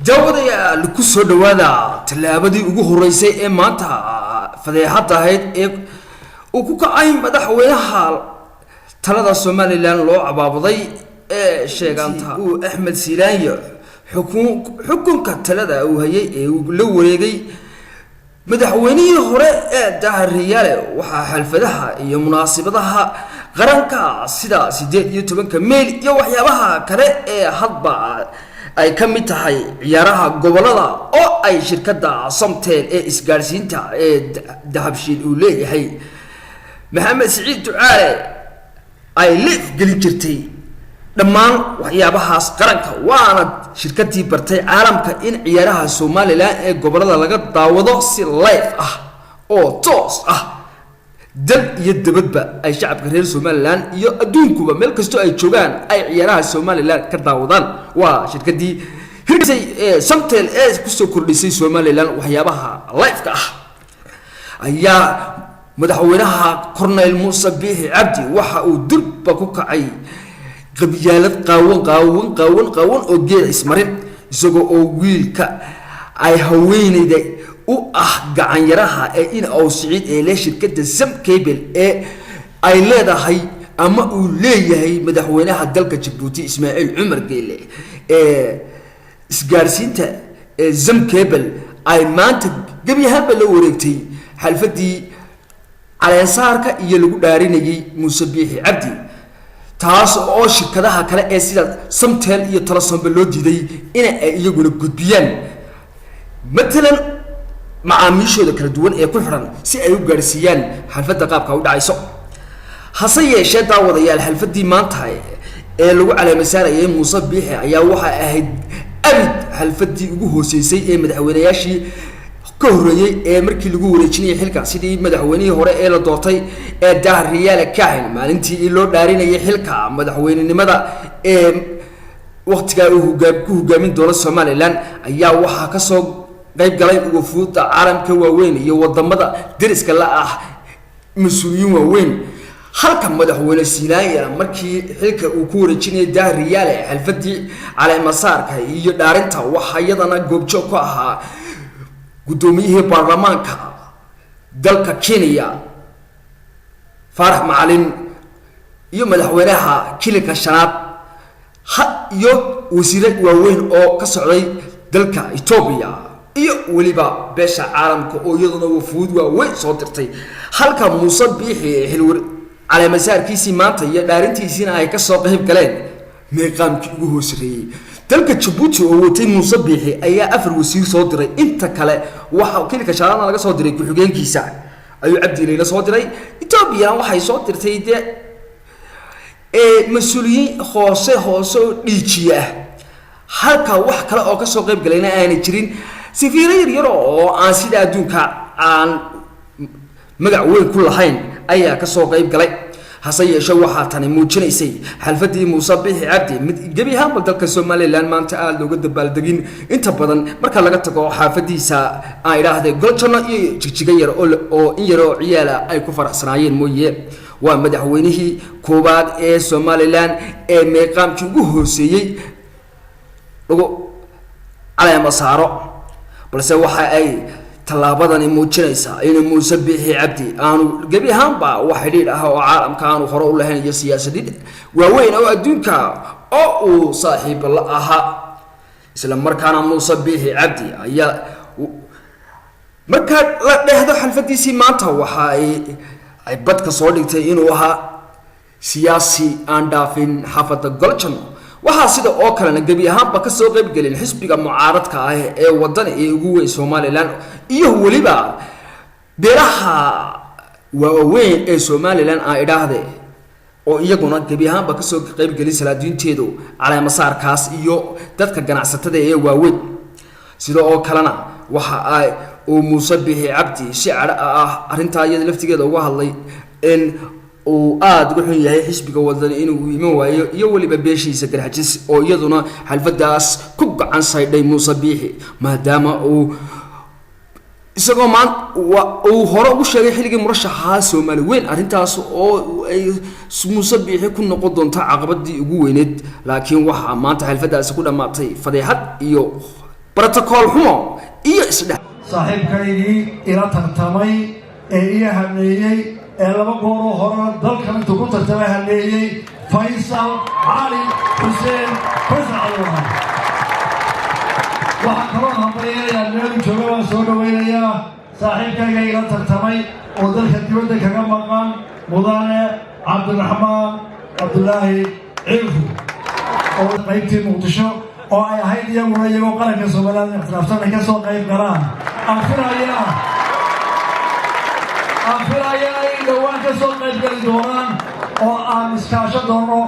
Daawadayaal, ku soo dhawaada tallaabadii ugu horeysay ee maanta fadeexadda ahayd ee uu ku kacay madaxweynaha talada Somaliland loo cabaabaday ee sheeganta uu Axmed Silaanyo xukunka talada uu hayay ee uu la wareegay madaxweynihii hore ee Daahir Riyaale. Waxaa xalfadaha iyo munaasabadaha qaranka sida 18-ka Meyl iyo waxyaabaha kale ee hadba ay ka mid tahay ciyaaraha gobolada oo ay shirkadda Somtel ee isgaadhsiinta ee Dahabshiil uu leeyahay Maxamed Siciid Ducaale ay live gelin jirtay dhammaan waxyaabahaas qaranka, waana shirkadii bartay caalamka in ciyaaraha Somaliland ee gobolada laga daawado si live ah oo toos ah, dal iyo dabadba ay shacabka reer Somaliland iyo adduunkuba meel kastoo ay joogaan ay ciyaaraha Somaliland ka daawadaan. Waa shirkadii hirgisay ee Somtel ee kusoo kordhisay Somaliland waxyaabaha live-ka ah. Ayaa madaxweynaha Cornel Muuse Biixi Cabdi waxa uu durba ku kacay qabyaalad qaawan, qaawan, qaawan, qaawan oo geeda ismarin, isagoo oo wiilka ay haweeneyda u ah gacanyaraha ee in aw Siciid ee leh shirkadda Som Cable ee ay leedahay ama uu leeyahay madaxweynaha dalka Jabuuti Ismaaciil Cumar Geele ee isgaarsiinta ee Som Cable ay maanta gebi ahaanba la wareegtay xalfadii caleensaarka iyo lagu dhaarinayay Muuse Biixi Cabdi, taas oo shirkadaha kale ee sida Somtel iyo Telesomba loo diiday in ay iyaguna gudbiyaan matalan macaamiishooda kala duwan ee ku xidhan si ay u gaadhsiiyaan xalfadda qaabka u dhacayso. Hase yeeshee, daawadayaal, xalfadii maanta ee lagu caleemasaarayay Muuse Biixi ayaa waxay ahayd abid xalfadii ugu hooseysay ee madaxweynayaashii ka horreeyey ee markii lagu wareejinayay xilka, sidii madaxweynihii hore ee la doortay ee Daahir Riyaale Kahin maalintii loo dhaarinayay xilka madaxweynenimada ee waktigaa uu ku hogaamin doono Somaliland, ayaa waxaa kasoo qayb galay wafuudda caalamka waaweyn iyo wadamada deriska la ah mas-uuliyiin waaweyn, halka madaxweyne Silaanyana markii xilka uu ku wareejinayay Daahir Riyaale xalfadii caleemasaarka iyo dhaarinta waxaa iyadana goobjoog ku ahaa guddoomiyihii baarlamaanka dalka Kenya Faarax Macalin iyo madaxweynaha Kilinka Shanaad ha iyo wasiiro waaweyn oo ka socday dalka Etoobiya iyo weliba beesha caalamka oo iyaduna wafuud waaweyn soo dirtay, halka Muuse Biixi xilwar caleemasaarkiisii maanta iyo dhaarintiisiina ay kasoo qayb galeen meeqaamkii ugu hoosareeyey dalka Jabuuti oo watay Muuse Biixi ayaa afar wasiir soo diray. Inta kale waxa Kilinka Shanaadna laga soo diray ku-xigeenkiisa ayuu Cabdi Ilayla soo diray. Etoobiyana waxay soo dirtay dee mas-uuliyiin hoose hoose oo dhiijiya ah, halka wax kale oo kasoo qayb galayna aanay jirin, safiiro yaryar oo aan sida adduunka aan magac weyn ku lahayn ayaa kasoo qayb galay. Hase yeeshee, waxaa tani muujinaysay xalfadii Muuse Biixi Cabdi mid gebi ahaanba dalka Somaliland maanta aada looga dabaaldegin inta badan, marka laga tago xaafadiisa aan idhaahday Goljanno iyo Jigjiga yar oo in yar oo ciyaala ay ku faraxsanaayeen mooye. Waa madaxweynihii koowaad ee Somaliland ee meeqaamkii ugu hooseeyey lagu caleema saaro, balse waxa ay tallaabadani muujinaysaa inuu Muuse Biixi Cabdi aanu gebi ahaanba wax xidhiidh ah oo caalamka aanu hore u lahayn iyo siyaasadid waaweyn oo adduunka oo uu saaxiibo la ahaa. Isla markaana Muuse Biixi Cabdi ayaa markaa la dheehdo xalfadiisii maanta waxa ay badka soo dhigtay inuu ahaa siyaasi aan dhaafin xaafadda Goljan. Waxaa sida oo kalena gebi ahaanba kasoo qaybgelin xisbiga mucaaradka ah ee Wadani ee ugu weyn Somaliland iyo weliba beelaha waaweyn ee Somaliland aan idhaahde, oo iyaguna gebi ahaanba kasoo qaybgelin salaadiinteedu caleemasaarkaas iyo dadka ganacsatada ee waaweyn. Sida oo kalena waxa ay uu Muuse Bixi Cabdi si cadho ah arrintaa iyada laftigeeda uga hadlay in uu aada uga xun yahay xisbiga Wadani inuu iman waayo iyo weliba beeshiisa Garxajis oo iyaduna xalfadaas ku gacan saydhay Muuse Biixi, maadaama uu isagoo maan uu hore ugu sheegay xilligii murashaxaa Soomaali weyn arrintaas oo ay Muuse Biixi ku noqon doonto caqabadii ugu weyneed. Laakiin waxaa maanta xalfadaasi ku dhammaatay fadeexad iyo Brotokool xumo iyo isdhex Saaxiibkaygii ila tartamay ee ii haneeyey ee laba gooroo horena dalkan intuu ku tartamay haneeyey, Faysal Cali Xuseen, Faysal Cali Waraabe. Waxaan kaloo hambalyeelayaa, meelu jooga baan soo dhawaynayaa, saaxiibkayga ila tartamay oo dalka dibadda kaga maqan, mudane Cabdiraxmaan Cabdulaahi Ciifu, oo qaybtii Muqdisho oo ay ahayd iyaguna iyagoo qaranka Somaliland ixtiraafsan ay ka soo qayb galaan. Aan filayaa inay dhowaan ka soo qayb geli doonaan oo aan iskaasho doono.